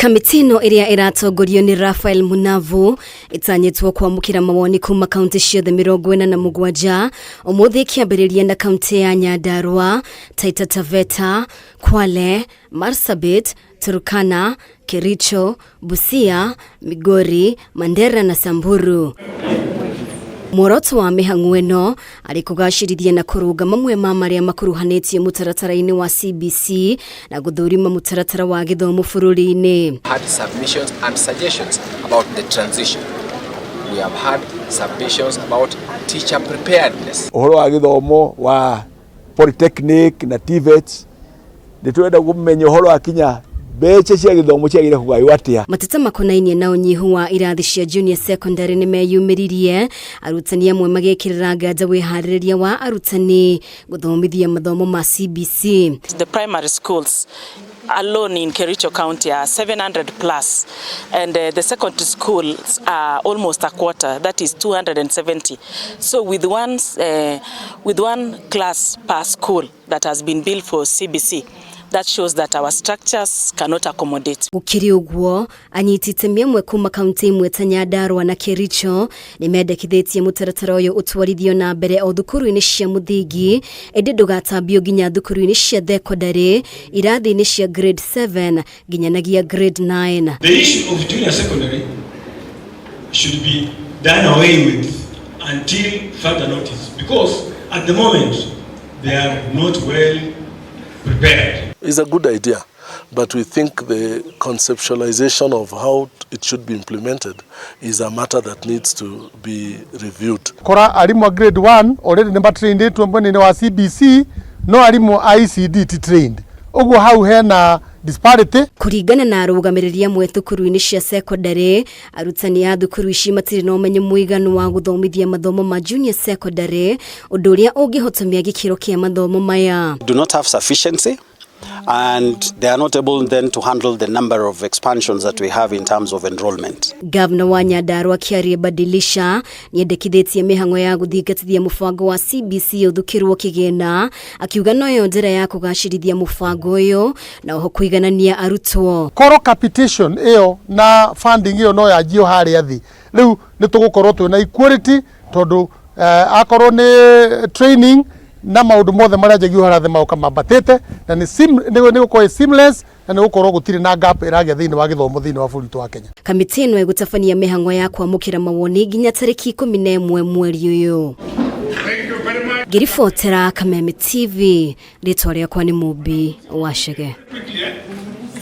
Kamĩtĩ ĩno ĩrĩa ĩratongorio nĩ Raphael Munavu ĩtanyĩtwo kwamũkĩra mawoni kuma kaunti ciothe 47 ũmũthĩ, ĩkĩambĩrĩria na kaunti ya Nyandarua, Taita Taveta, Kwale, Marsabit, Turkana, Kericho, Busia, Migori, Mandera na Samburu. Muoroto wa mĩhang'o ĩno arĩ kũgacĩrithia na kũrũnga mamwe ma marĩa makuruhanĩtie mũtaratara-inĩ wa CBC na gũthũrima mũtaratara wa gĩthomo bũrũri-inĩ. Had submissions and suggestions about the transition. We have had submissions about teacher preparedness. Ũhoro wa gĩthomo wa polytechnic na TVETs, nĩ tũrenda kũmenya ũhoro wa kinya mbeca cia gĩthomo ciagĩrĩire kũgaywo atĩa. Mateta makonainie na ũnyihu wa irathi cia junior secondary nĩ meyumĩririe, arutani amwe magĩkĩrĩra nganja wĩharĩrĩria wa arutani gũthomithia mathomo ma CBC. The primary schools alone in Kericho County are 700 plus, and the secondary schools are almost a quarter, that is 270. So with one class per school that has been built for CBC, that shows that our structures cannot accommodate. Gũkĩrĩ ũguo, anyiti itemi amwe kuma kaunti imwe ta Nyandarua na Kericho nĩ mendekithĩtie mũtaratara ũyũ ũtwarithio na mbere o thukuru-inĩ cia mũthingi, ĩndĩ ndũgatambio nginya thukuru-inĩ cia thekondarĩ, irathi-inĩ cia grade 7 nginyanagia grade 9. The issue of junior secondary should be done away with until further notice, because at the moment they are not well prepared. It's a good idea, but we think the conceptualization of how it should be implemented is a matter that needs to be reviewed. Kora arimũ a grade 1 already nĩ matrainĩtwo mwena-inĩ wa CBC, no arimũ a ECD ti trained, ũguo hau hena disparity. Kũringana na arũgamĩrĩri amwe thukuru-inĩ cia secondary, arutani a thukuru ici matirĩ na ũmenyo mũiganu wa gũthomithia mathomo ma junior secondary, ũndũ ũrĩa ũngĩhotomia gĩkĩro kĩa mathomo maya. Do not have sufficiency, and they are not able then to handle the number of expansions that we have in terms of enrollment. Gavana wa Nyandarua Kiarie Badilisha nĩendekithĩtie mĩhang'o ya gũthingatithia mũbango wa CBC ũthukĩrwo kĩgĩna, akiuga noyo njĩra ya kũgacĩrithia mũbango ũyũ na oho kũiganania arutwo. Korwo capitation ĩyo na funding ĩyo no yanjio harĩa thĩ rĩu, nĩ tũgũkorwo twĩna equality, tondũ akorwo nĩ training na maũndũ mothe marĩa njagio harĩa thĩ magoka mambatĩte na nĩ gũkorwo ĩ seamless na nĩ gũkorwo gũtirĩ na gap ĩragĩa thĩinĩ wa gĩthomo thĩinĩ wa bũrũri witũ wa Kenya. Kamĩtĩ ĩno ĩgũtabania mĩhang'o ya kwamũkĩra mawoni nginya tarĩki 11 mweri ũyũ. Ngĩribotera Kameme TV, rĩtwa rĩakwa nĩ Mumbi wa Chege. Quickly, eh?